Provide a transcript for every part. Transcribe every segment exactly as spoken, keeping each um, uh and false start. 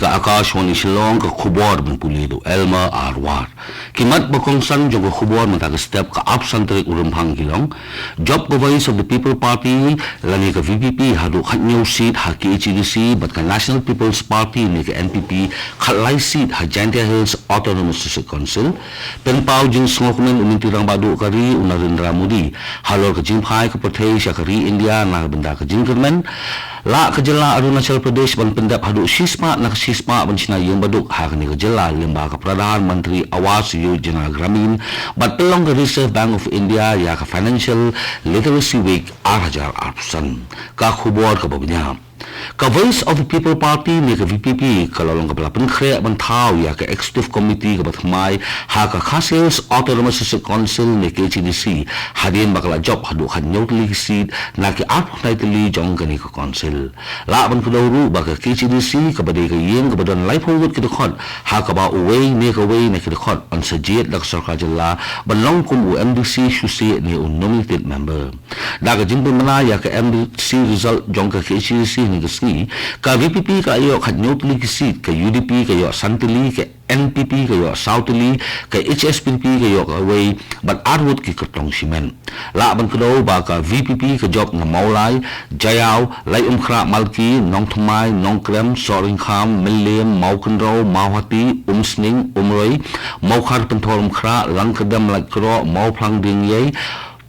Ka Akashvani Shillong, ka khubor ban pule da u Elmer Arwar. Ki mat ba kongsan jong ka khubor mynta ka step, ka arphew san tarik u Rymphang ki long: jop ka Voice of the People Party lane ka V P P haduh khathynñiew seat ha K H A D C, bad ka National People's Party ne ka N P P khatlai seat ha Jaintia Hills Autonomous District Council. Pynpaw jingsngewkmen u Myntri Rangbah Duh ka ri u Narendra Modi halor ka jingphai ka pyrthei sha ka ri India na ka bynta ka jingkyrmen. Lah ka jylla Arunachal Pradesh ban pyndep haduh shispah na ka shispah ban shna ïing baduk ha kane ka jylla lyngba ka Pradhan Mantri Awas Yojana Gramin bad pynlong ka Reserve Bank of India ïa ka Financial Literacy Week ar hajar arphew san. Ka khubor kaba bniah. Ka Voice of the People Party ne ka V P P ka la long kaba la pynkhreh ban thaw ïa ka Executive Committee kaba thymmai ha ka Khasi Hills Autonomous District Council ne K H A D C, hadien ba ka la jop haduh khathynñiew tylli ki seat na ki arphew khyndai tylli jong kane ka council. Lah ban kdew ruh ba ka K H A D C kaba dei ka ïing kaba don laiphew ngut ki dkhot, ha kaba uwei ne kawei na ki dkhot yn sa jied da ka sorkar jylla ban long kum u M D C shuh shuh ne u nominated member. Da ka jingpynbna ïa ka M D C result jong ka K H A D C ha kane ka sngi, ka V P P ka ïoh khathynñiew tylli ki seat, ka U D P ka ïoh san tylli, ka N P P ka ïoh saw tylli, ka H S P D P ka ïoh kawei, bad arngut ki kyrtong shimet. Lah ban kdew ba ka V P P ka jop na Mawlai, Jaïaw, Laitumkhrah Malki, Nongthymmai, Nongkrem, Sohryngkham, Mylliem, Mawkynrew, Mawhati, Umsning, Umroi, Mawkhar Pynthorumkhrah, Langkyrdem Laitkroh, Mawphlang Diengiei,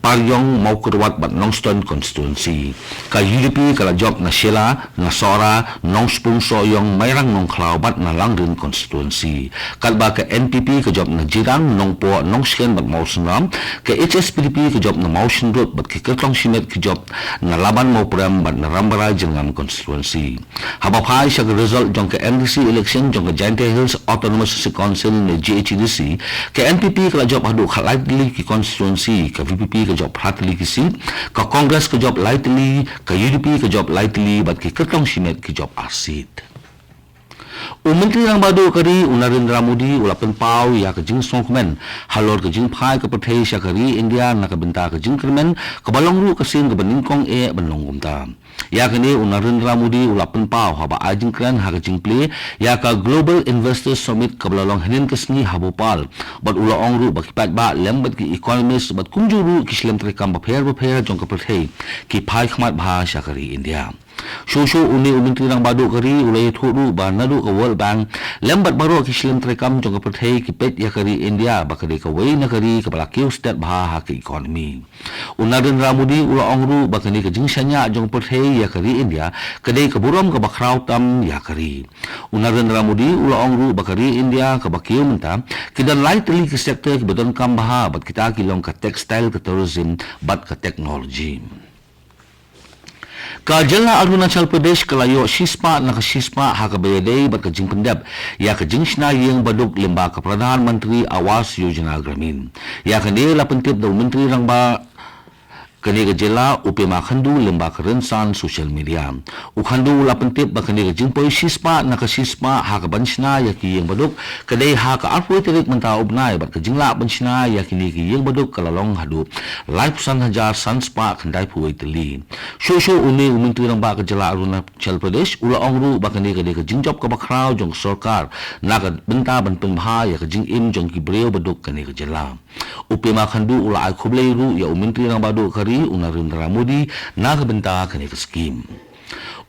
Pariong, Mawkyrwat bad Nongstoiñ constituency. Ka U D P ka la jop na Shella, na Sohra, Nongspung Sohiong, Mairang Nongkhlaw bad na Langrin constituency. Katba ka N P P ka jop na Jirang, Nongpoh, Nongshken bad Mawsynram, ka H S P D P ka jop na Mawshynrut bad ki kyrtong shimet ki jop na Laban Mawprem bad na Rambrai Jyrngam constituency. Haba phai sha ka result jong ka M D C election jong ka Jaintia Hills Autonomous District Council ne J H A D C, ka N P P ka la jop haduh khatlai tylli ki constituency, ka V P P ka jop phra tylli ki seat, ka Congress ka jop lai tylli, ka U D P ka jop lai tylli bad ki kyrtong shimet ki jop ar seat. U Myntri Rangbah Duh ka ri u Narendra Modi u la pynpaw ïa ka jingsngewkmen halor ka jingphai ka pyrthei sha ka ri India na ka bynta ka jingkyrmen, kaba long ruh ka sien kaba nyngkong eh ban long kumta. Ïa kane u Narendra Modi u la pynpaw haba ai jingkren ha ka jingplie ïa ka Global Investor Summit kaba la long hynnin ka sngi ha Bhopal, bad u la ong ruh ba ki paidbah lem bad ki economist bad kumjuh ruh ki shlem treikam bapher bapher jong ka pyrthei ki phai khmat bha sha ka ri India. Shuh shuh une u Myntri Rangbah Duh ka ri u la ïathuh ruh ba naduh ka World Bank lem bad baroh ki shlem treikam jong ka pyrthei ki peit ïa ka ri India ba ka dei kawei na ka ri kaba la kiew stet bha ha ka economy. U Narendra Modi u la ong ruh ba kane ka jingshaniah jong ka pyrthei ïa ka ri India ka dei ka burom kaba khraw tam ïa ka ri. U Narendra Modi u la ong ruh ba ka ri India kaba kiew mynta ki don lai tylli ki sector kiba donkam bha bad kita ki long ka textile, ka tourism bad ka technology. Ka jylla Arunachal Pradesh ka la ïoh shispah na ka shispah ha kaba ïadei bad ka jingpyndep ïa ka jingshna ïing baduk lyngba ka Pradhan Mantri Awas Yojana Gramin. Ïa kane la pyntip da u Myntri Rangbah kane ka jylla u Pema Khandu lyngba ka rynsan social media. U Khandu u la pyntip ba kane ka jingpoi shispah na ka shispah ha ka ban shna ïa ki ïing baduk ka dei ha ka arphew tarik mynta u bnai bad ka jinglah ban shna ïa kine ki ïing baduk ka la long haduh laiphew san hajar san spah khyndaiphew wei tylli. Shuh shuh une u Myntri Rangbah ka jylla Arunachal Pradesh u la ong ruh ba kane ka dei ka jingjop kaba khraw jong ka sorkar na ka bynta ban pynbha ïa ka jingim jong ki briew baduk kane ka jylla. U Pema Khandu u la ai khublei ruh ïa u Myntri Rangbah Duh ka ri u Narendra Modi na ka bynta kane ka skim.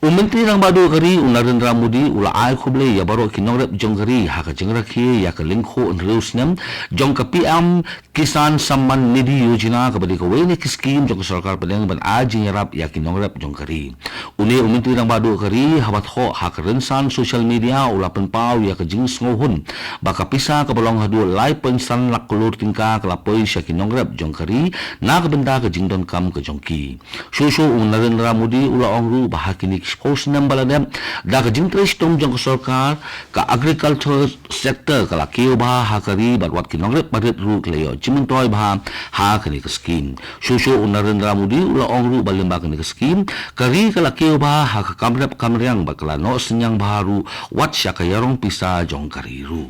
U Myntri Rangbah Duh ka ri u Narendra Modi u la ai khublei ïa baroh ki nongrep jong ka ri ha ka jingrakhe ïa ka lyngkhuh hynriew snem jong ka P M Kisan Samman Nidhi Yojana kaba dei kawei na ki skim jong ka sorkar pdeng ban ai jingïarap ïa ki nongrep jong ka ri. Une u Myntri Rangbah Duh ka ri haba thoh ha ka rynsan social media u la pynpaw ïa ka jingsngewhun ba ka pisa kaba long haduh lai point san lak klur tyngka ka la poi sha ki nongrep jong ka ri na ka bynta ka jingdonkam ka jong ki. Shuh shuh u Narendra Modi u la ong ruh ba ha kine ki shiphew snem ba la dep da ka jingtrei shitom jong ka sorkar, ka agriculture sector ka la kiew bha ha ka ri bad wat ki nongrep barit ruh ki la ïoh jingmyntoi bha ha kane ka skim. Shuh shuh u Narendra Modi u la ong ruh ba lyngba kane ka skim ka ri ka la kiew bha ha ka kam rep kam riang bad ka la noh synñiang bha ruh wat sha ka ïarong pisa jong ka ri ruh.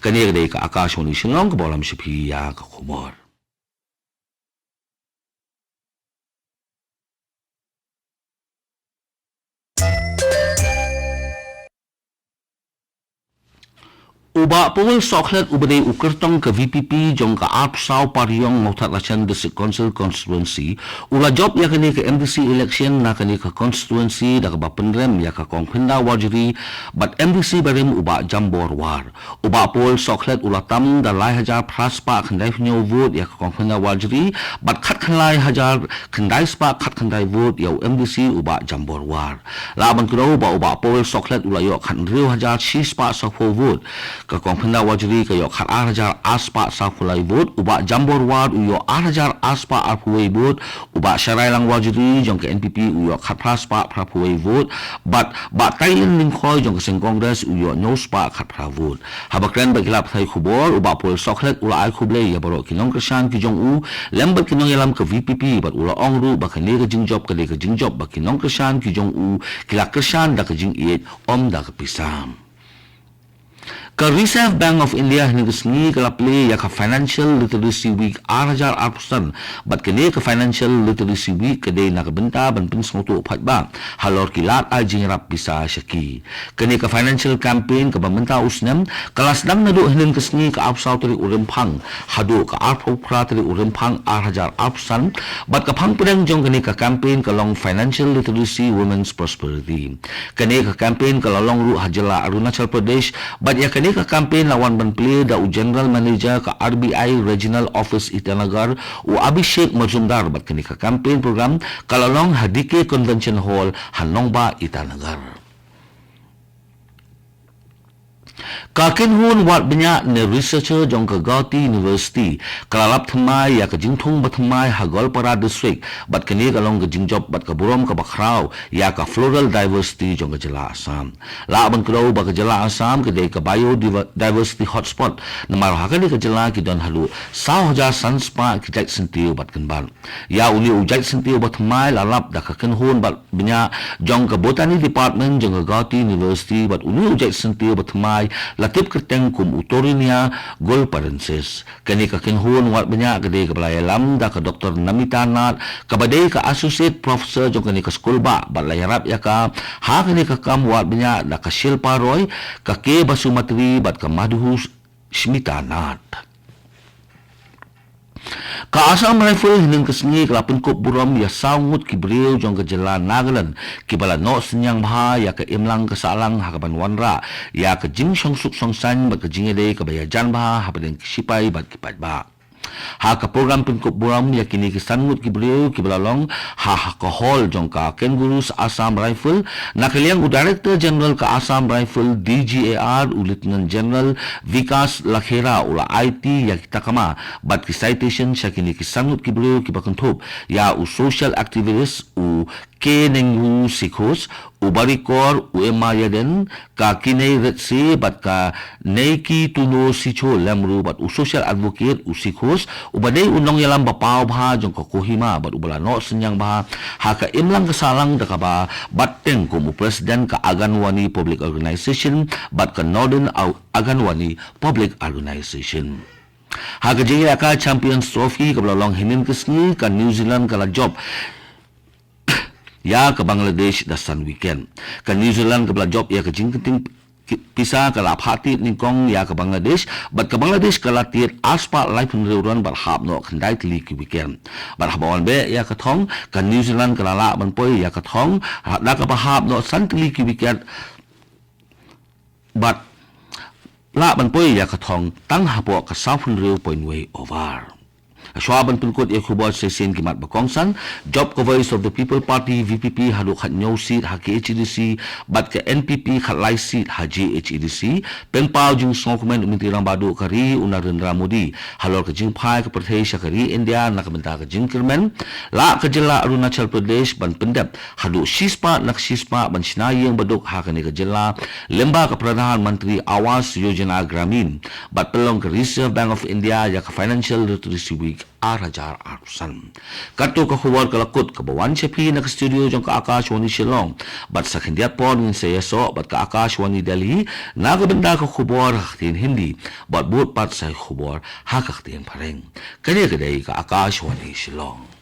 Kane ka dei ka Akashvani Shillong kaba lam sha phi ïa ka khubor. U Bah Paul Sohkhlet uba dei u kyrtong ka V P P jong ka arphew saw Pariong Mawthadraishan District Council Constituency, u la jop ïa kane ka M D C election na kane ka constituency da kaba pynrem ïa ka Kong Phinda Warjri bad M D C barim u Bah Jambor War. U Bah Paul Sohkhlet u la tam da lai hajar phra spah khyndai phew hynñiew vote ïa ka Kong Phinda Warjri bad khatkhyndai hajar khyndai spah khatkhyndai vote ïa u M D C u Bah Jambor War. Lah ban kdew ba u Bah Paul Sohkhlet u la ïoh khathynriew hajar shi spah saphew vote. Ka Kong Phinda Warjri ka ïoh khatar hajar ar spah saphew lai vote. U Bah Jambor War u ïoh ar hajar ar spah arphew wei vote. U Bah Sharailang Warjri jong ka N P P u ïoh khatphra spah phraphew wei vote. Bad Bah Tailin Lyngkhoi jong ka seng Congress u ïoh hynñiew spah khatphra vote. Haba kren bad ki lad pathai khubor, u Bah Paul Sohkhlet u la ai khublei ïa baroh ki nongkyrshan ki jong u lem bad ki nongïalam ka V P P bad u la ong ruh ba kane ka jingjop ka dei ka jingjop ba ki nongkyrshan ki jong u ki la kyrshan da ka jingïeit, ym da ka pisa. Ka Reserve Bank of India hynne ka sngi ka la plie ïa ka Financial Literacy Week ar hajar arphew san bad kane ka Financial Literacy Week ka dei na ka bynta ban pynsngewthuh paidbah halor ki lad ai jingïarap pisa sha ki. Kane ka financial campaign kaba mynta u snem ka la sdang naduh hynne ka sngi ka arphew saw tarik u Rymphang haduh ka arphew phra tarik u Rymphang ar hajar arphew san bad ka phang pdeng jong kane ka campaign ka long Financial Literacy Women's Prosperity. Kane ka campaign ka la long ruh ha jylla Arunachal Pradesh bad ïa kane ka campaign la wan ban plie da u General Manager ka R B I Regional Office Itanagar u Abhishek Majumdar bad kane ka campaign program ka la long ha D K Convention Hall ha nongbah Itanagar. Ka kynhun wad bniah ne researcher jong ka Gauhati University ka la lap thymmai ïa ka jingthung ba thymmai ha Goalpara District bad kane ka long ka jingjop bad ka burom kaba khraw ïa ka floral diversity jong ka jylla Assam. Lah ban kdew ba ka jylla Assam ka dei ka biodiversity hotspot namar ha kane ka jylla ki don haduh saw hajar san spah ki jait syntiew bad kynbat. Ïa une u jait syntiew ba thymmai la lap da ka kynhun wad bniah jong ka Botany Department jong ka Gauhati University bad une u jait syntiew ba thymmai la tip kyrteng kum u Torreonia goalparensis. Kane ka kynhun wad bniah ka dei kaba la ïalam da ka Doktor Namita Nath kaba dei ka Associate Professor jong kane ka skulbah bad la ïarap ïa ka ha kane ka kam wad bniah da ka Shilpa Roy, ka K Basumatary bad ka Madhu Smita Nath. Ka Assam Rifle hynne ka sngi ka la pynkup burom ïa saw ngut ki briew jong ka jylla Nagaland kiba la noh synñiang bha ïa ka imlang ka sahlang ha kaban wanrah ïa ka jingshongsuk shongsaiñ bad ka jingïadei kaba ïajan bha hapdeng ki sipai bad ki paidbah. Ha ka program pynkup burom ïa kine ki san ngut ki briew kiba la long ha, ha ka hall jong ka Kangaroos Assam Rifle, na ka liang u Director General ka Assam Rifle D G A R u Lieutenant General Vikas Lakhera u la aiti ïa ki takma bad ki citation sha kine ki san ngut ki briew kiba kynthup ïa u social activist u K Nengu Sikhos, u Barikor u Emma Yaden, ka Kinei Retse bad ka Neiki Tuno Sicho lem ruh bad u social advocate u Sikhos uba dei u nongïalam ba paw bha jong ka Kohima bad uba la noh synñiang bha ha ka imlang ka sahlang da kaba bat teng kum u president ka Anganwadi Public Organization bad ka Northern Au-, Anganwadi Public Organization. Ha ka jingïalehkai Champions Trophy kaba la long hynne ka sngi, ka New Zealand ka la jop ïa ka Bangladesh da san wicket. Ka New Zealand kaba la jop ïa ka jingkynting ki-, pisa ka la phah tied nyngkong ïa ka Bangladesh bad ka Bangladesh ka la tied ar spah laiphew hynriew run bad hap noh khyndai tylli ki wicket. Bad haba wan beh ïa ka thong, ka New Zealand ka la lah ban poi ïa ka thong da kaba hap noh san tylli ki wicket bad lah ban poi ïa ka thong tang hapoh ka sawphew hynriew point wei over. Shuwa ban pynkut ïa khubor shisien ki mat ba kongsan, jop ka Voice of the People Party V P P haduh khathynñiew seat ha K H A D C bad ka N P P khatlai seat ha J H A D C, pynpaw jingsngewkmen u Myntri Rangbah Duh ka ri u Narendra Modi halor ka jingphai ka pyrthei sha ka ri India na ka bynta ka jingkyrmen, lah ka jylla Arunachal Pradesh ban pyndep haduh shispah na ka shispah ban shna ïing baduk ha kane ka jylla lyngba ka Pradhan Mantri Awas Yojana Gramin bad pynlong ka Reserve Bank of India ïa ka Financial Literacy Week ar hajar arphew san. Kato ka khubor ka la kut kaba wan sha phi na ka studio jong ka Akashvani Shillong bad sa khyndiat por ngin sa ïasoh bad ka Akashvani Delhi na ka bynta ka khubor ha ka ktien Hindi bad bud pat sa ïa ka khubor ha ka ktien Phareng. Kane ka dei ka Akashvani Shillong.